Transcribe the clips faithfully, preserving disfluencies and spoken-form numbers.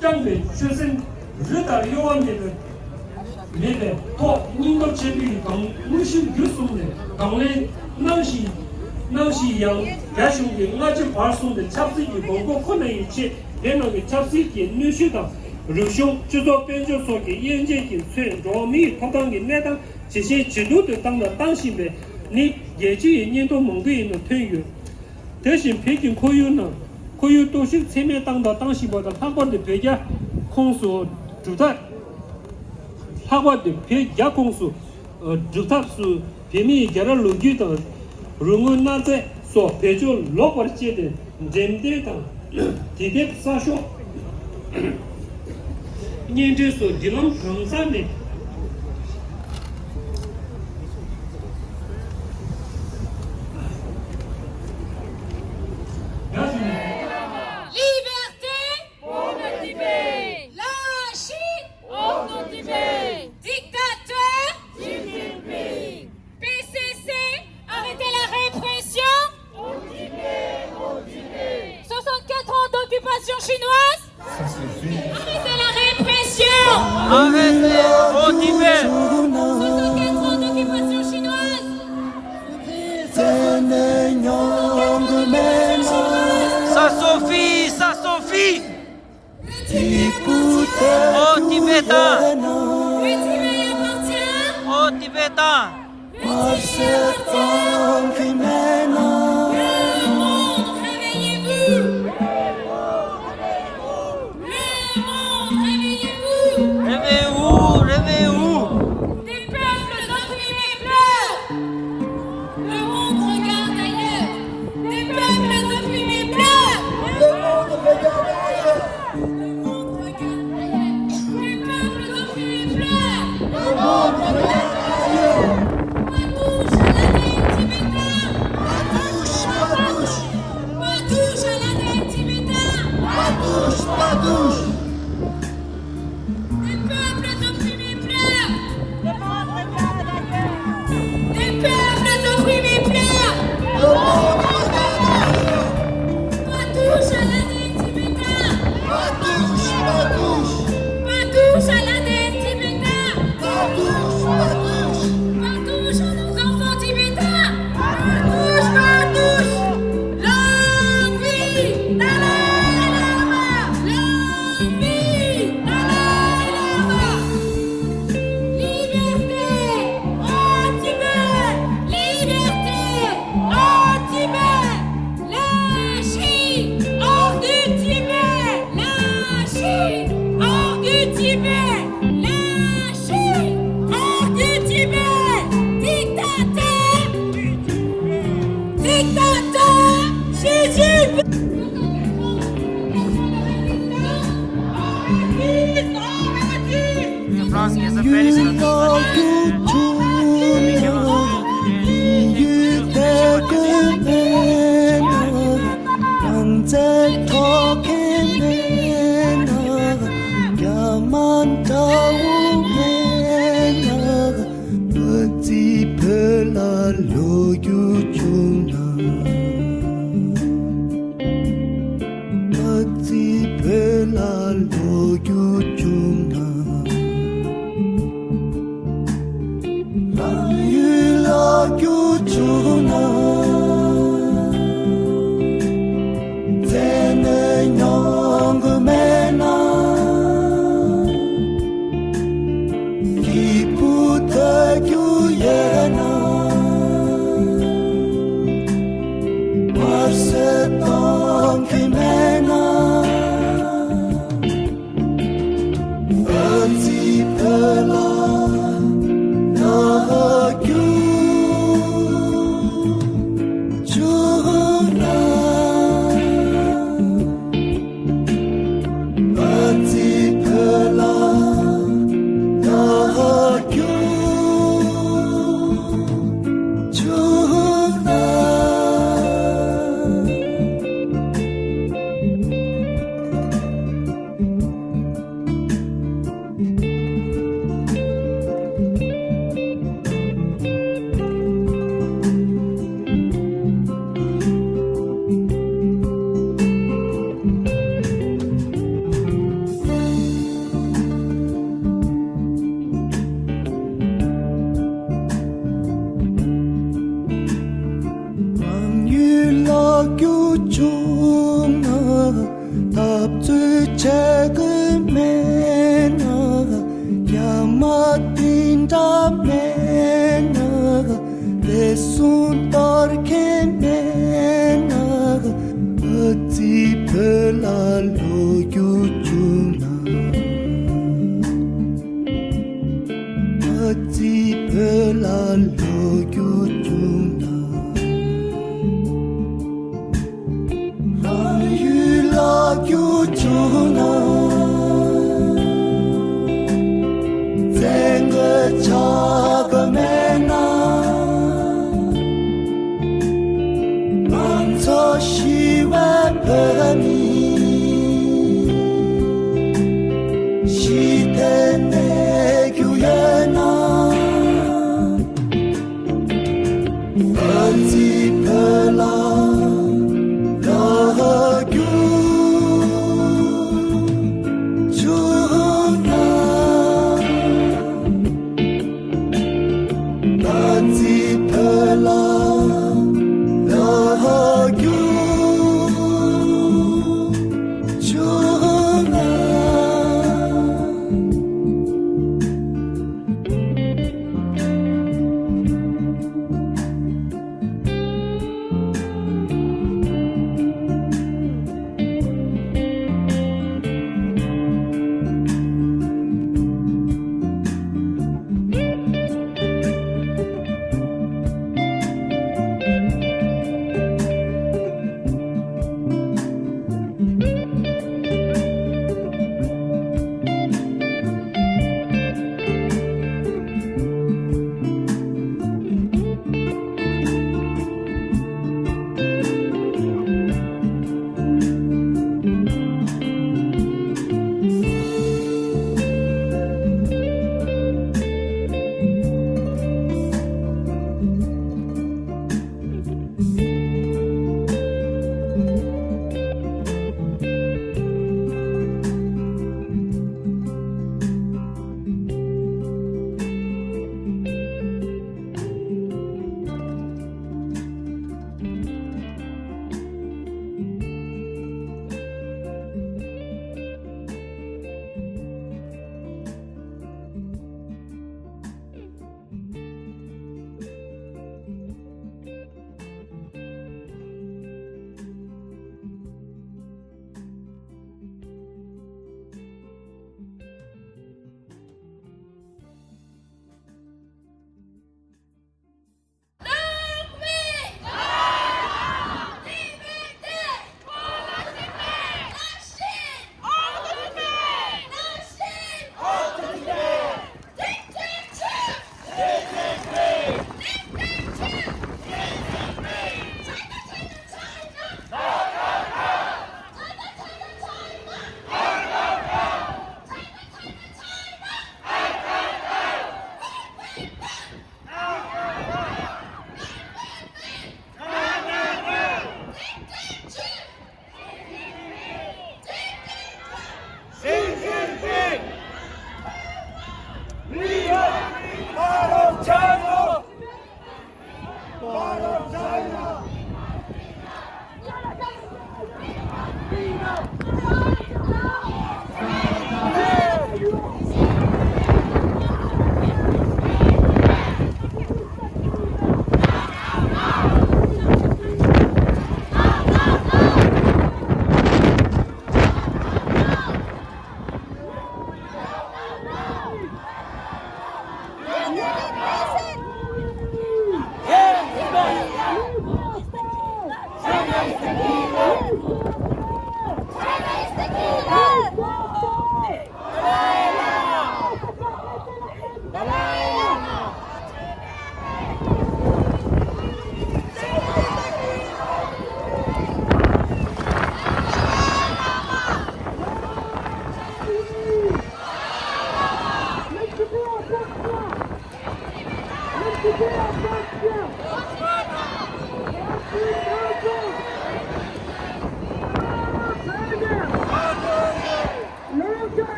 བཅངས་པའི་ཆོད་སེམས་རི་ལྟར་གཡོ་བ་མེད་པའི་མེད་པའི་ཐོག་སྙིང་སྟོབས་ཆེན་པོའི་གང་དངོས་གཞི་བརྒྱུད་གསུམ་ནས་གང་ལེན་གནང་ཞིང་གནང་ཞིང་ཡང་རྒྱ་གཞུང་གིས་སྔ་ཕྱི་བར་གསུམ་དུ་ཆབ་སྲིད་ཀྱི་དགོས་མཁོ་ཁོ་ན་ཡི་ཆེད་དེ་ནང་གི་ཆབ་སྲིད་ཀྱི་གནོན་ཤུགས་དང་རིག་གཞུང་སྤྱི་ཚོགས་དཔལ་འབྱོར་སོགས་ཀྱི་དབྱེ་འབྱེད་ཀྱིས་མཚོན་འགྲོ་བ་མིའི་ཐོབ་ཐང་གི་གནས་སྟངས་ཇེ་ཞན་ཇེ་སྡུག་ཏུ་བཏང་དང་བཏང་བཞིན་པ་ནི་རྒྱལ་སྤྱི་ཡི་སྙན་ཐོ་མང་པོ་ཡིན་ནོ་ཐོན་ཡོད། དེ་བཞིན་བོད་ཀྱི་ཁོར་ཡུག་ནང་ཁོར་ཡུག་གཏོར་བཤིག་ཚད་མེད་བཏང་དང་བཏང་བཞིན་པ་དང་ལྷག་པར་དུ་བོད་རྒྱ་ཁོངས་སུ་གྲུབ་མཐའ། ལྷག་པར་དུ་བོད་རྒྱ་ཁོངས་སུ་སྒྲུབ་ཐབས་སུ་བོད་མིའི་རྒྱལ་རབས་ལོ་རྒྱུས་དང་རོལ་དངོས་གནའ་རྫས་སོགས་བེད་སྤྱོད་ལོག་པར་སྤྱད་དེ་འགྲེམས་སྟོན་དང་དུས་དེབ་གསར་ཤོག་བརྙན་འཕྲིན་སོགས་བརྒྱུད་ལམ་གང་ས་ནས། Liberté pour le Tibet. La Chine hors du Tibet. Dictateur Xi Jinping. P C C, arrêtez la répression. Au Tibet, au Tibet. Soixante-quatre ans d'occupation chinoise. Arrêtez la répression. Arrêtez au Tibet. Soixante-quatre ans d'occupation chinoise. Ça suffit, ça suffit. Aux Tibétains. Aux Tibétains. Le monde, réveillez-vous. Le monde, réveillez-vous. Réveillez-vous, réveillez-vous. Des peuples opprimés pleurent. Le monde regarde ailleurs. Des peuples opprimés pleurent. Le monde regarde ailleurs. Le monde regarde ailleurs. Les peuples opprimés pleurent. Le monde regarde ailleurs. Pas touche à l'A D N tibétain. Pas touche, pas touche. Pas touche à l'A D N tibétain. Pas touche, pas touche. Les peuples opprimés pleurent. Des peuples opprimés pleurent. Pas touche à l'A D N tibétain. Pas touche, pas touche. Pas touche à l'A D N tibétain. Pas touche, pas touche. Pas touche à nos enfants tibétains. Pas touche, pas touche. Longue vie Dalai Lama. Longue vie Dalai Lama. Liberté au Tibet. Liberté au Tibet. La Chine hors du Tibet. La Chine hors du Tibet. La Chine hors du Tibet. Dictateur. Dictateur Xi Jinping. France is a very ཆ་གི་མེད་ན་ག་རྒྱ་མ་དེ་འདྲ་མེད་ན་ག་བདེ་སྲུང་གཏོར་མཁན་མེད་ན་ག་ཨ་ཙི་བོད་ལ་ལོ་རྒྱུས་བྱུང་ན། ཨ་ཙི་བོད་ལ་ལོ་རྒྱུས་བྱུང་ན། ཨ་ཡུལ་ལ་རྒྱུས་བྱུང་ན།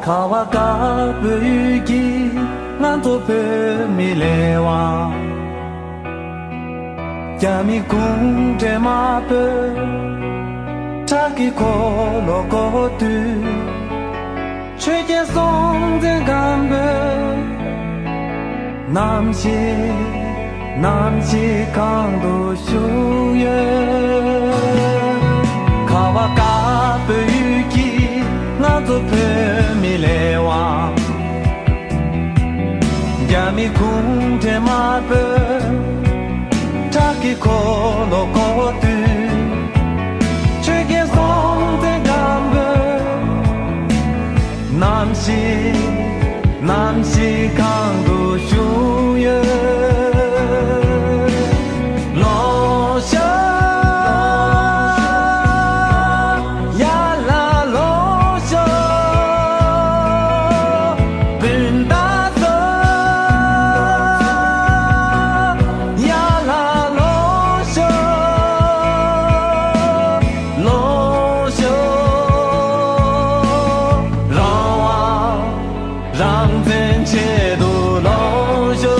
ཁ་བ་དཀར་པོའི་ཡུལ་གྱི་ང་ཚོ་བོད་མི་ལས་དབང་། རྒྱ་མི་གུང་ཁྲན་དམར་པོས་ཁྲག་གི་འཁོར་ལོ་བསྐོར་དུས། ཆོས་རྒྱལ་སྲོང་བཙན་སྒམ་པོས་རྣམ་ཤེས་རྣམ་ཤེས་གང་དུ་བཞུགས་ཡོད། ཁ་བ་དཀར་པོའི་ཡུལ་གྱི་ང་ཚོ་བོད་མི་ལས་དབང་། རྒྱ་མི་གུང་ཁྲན་དམར་པོས་ཁྲག་གི་འཁོར་ལོ་བསྐོར་དུས། ཆོས་རྒྱལ་སྲོང་བཙན་སྒམ་པོས་རྣམ་ཤེས་རྣམ་ཤེས་གང་དུ་བཞུགས་ཡོད། ལོངས་ཤོག་ཡར་ལ་ལོངས་ཤོག་སྤུན་ཟླ་ཚོ། ཡར་ལ་ལོངས་ཤོག་ལོངས་ཤོག་རང་དབང་རང་བཙན་ཆེད་དུ་ལོངས་ཤོག་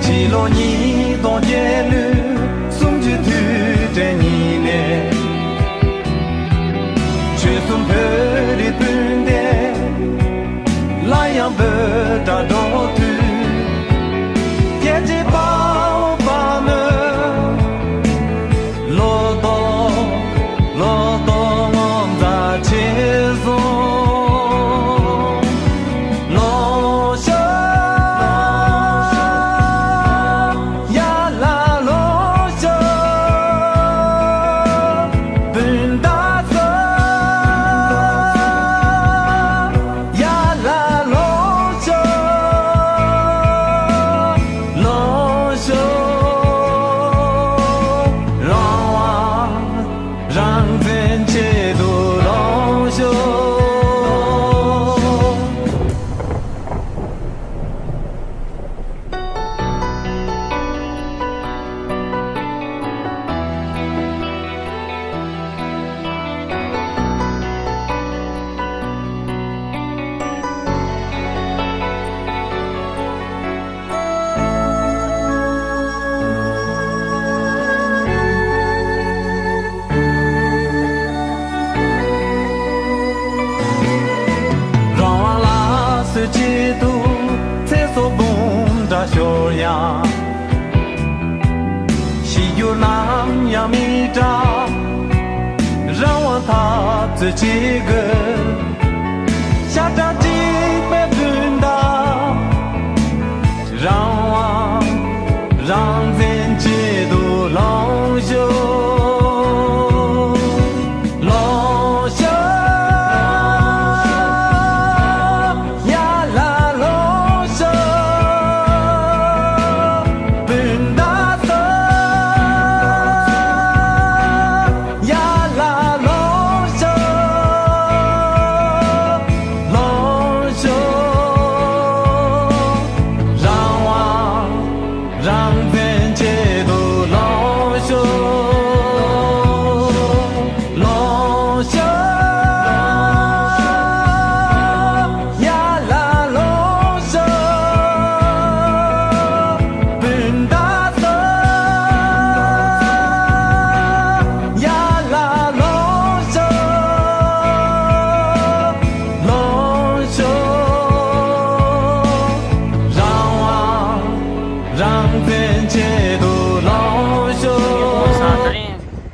ཕྱི་ལོ་ཉིས་སྟོང་བརྒྱད་ལོའི་གསུམ་བཅུའི་དུས་དྲན་ཉིན་ནས། ཆོལ་གསུམ་བོད་རིགས་སྤུན་ཟླ་སླར་ཡང་བོད་ལ་འགྲོ་དུས། རྒྱལ་གཅེས་དཔའ་བོ་དཔའ་མོས་བློ་སྟོབས་བློ་སྟོབས་ངོ་མཚར་ཆེ་སོང་། ལོངས་ཤོག་ཡར་ལ་ལོངས་ཤོག་སྤུན་ཟླ་ཚོ། ཡར་ལ་ལོངས་ཤོག་ལོངས་ཤོག་རང་དབང་རང་བཙན་ཆེད་དུ་ལོངས་ཤོག་རང་དབང་ལ་སོགས་ཆེད་དུ་ཚེ་སྲོག་འབུམ་ཕྲག་ཤོར་ཡང་། གཞིས་བསྒྱུར་ནམ་ཡང་མི་བྲལ། རང་དབང་འཐབ་རྩོད་བྱེད་དགོས། ཤ་ཁྲག་གཅིག་པའི་སྤུན་ཟླ། རང་དབང་རང་བཙན་ཆེད་དུ་ལོངས་ཤོག་ལོངས་ཤོག་ཡར་ལ་ལོངས་ཤོག་སྤུན་ཟླ་ཚོ། ཡར་ལ་ལོངས་ཤོག་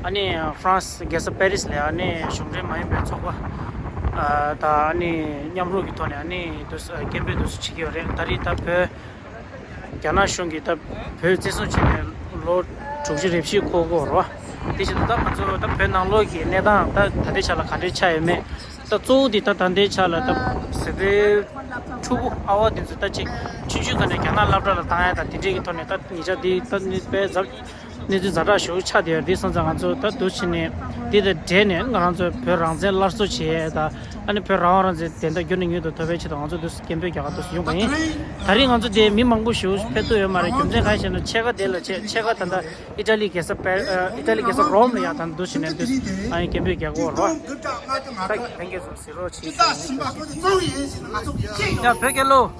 ཨ་ནི་ཧྥ་རན་སི་རྒྱལ་ས་པེ་རིས་ལ་ཨ་ནི་གཞུང་འབྲེལ་མ་ཡིན་པའི་ཚོགས་པ་ཨ་དང་ཨ་ནི་མཉམ་རུབ་ཀྱི་ཐོག་ནས་ཨ་ནི་དུ་སྐད་འབོད་དུ་བྱེད་ཀྱི་ཡོད་རེད། ད་རེས་ད་བོད་རྒྱ་ནག་གཞུང་གིས་ད་བོད་བཙན་བཟུང་བྱས་ནས་ལོ་དྲུག་ཅུ་རེ་བཞི་འཁོར་གྱི་ཡོད་རེད་བ། དེ་བཞིན་དུ་ད་ང་ཚོ་ད་བོད་ནང་ལོགས་ཀྱི་གནས་སྟངས་ད་ད་ལྟའི་ཆ་ལ་ག་འདྲའི་ཆགས་ཡོད་མེད། ད་གཙོ་བོ་འདི་ད་ད་ལྟའི་ཆ་ལ་ད་ཟི་པའི་ཕྲུ་གུ་ཨ་བ་འདི་ཚོ་ད་ཅིག་ཆུང་ཆུང་སྒང་ནས་རྒྱ་ནག་སློབ་གྲྭ་ལ་བཏང་ཡ་དང་དེ་འདྲས་ཀྱི་ཐོག་ནས་ད་ཉེ་ཆར་འདི་ད་ནི་དཔེ་ཛ་གནས་ཚུལ་ཛ་དྲག་ཞེ་པོ་ཆགས་བསྡད་ཡོད་རེད། དེ་སོང་ཙང་ང་ཚོ་ད་འདུག་བྱས་ནས་འདི་དང་འབྲེལ་ནས་ང་རང་ཚོ་བོད་རང་བཙན་སླར་གསོ་བྱེད་ཡ་དང་ཨ་ནི་བོད་རང་དབང་རང་བཙན་བདེན་མཐའ་མྱུར་ནས་མྱུར་དུ་ཐོབ་པའི་ཆེད་དུ་ང་ཚོ་འདུག་སེ་སྐད་འབོད་རྒྱག་ག་འདུག་སེ་ཡོང་པ་ཡིན། ད་རེས་ང་ཚོ་འདིར་མི་མང་པོ་ཞེ་པོ་ཕེབས་ཐུབ་ཡོད་མ་རེད། རྒྱུ་མཚན་གང་ཡིན་ཞེ་ན་ཕྱེད་ཀ་དེ་ལ་ཕྱེད་ཕྱེད་ཀ་ད་ལྟ་ཨི་ཊ་ལི་རྒྱལ་ས་པེ་ཨ་ཨི་ཊ་ལི་རྒྱལ་ས་རོམ་ལ་ཡང་ད་འདུག་བྱས་ནས་འདུག་སེ་ཨ་ནི་སྐད་འབོད་རྒྱག་གི་ཡོད་རེད་བ། ད་ལྷན་རྒྱས་ཚོ་གཟིགས་རོགས་བྱེད་ཤོག་ཡ་བོད་རྒྱལ་ལོ།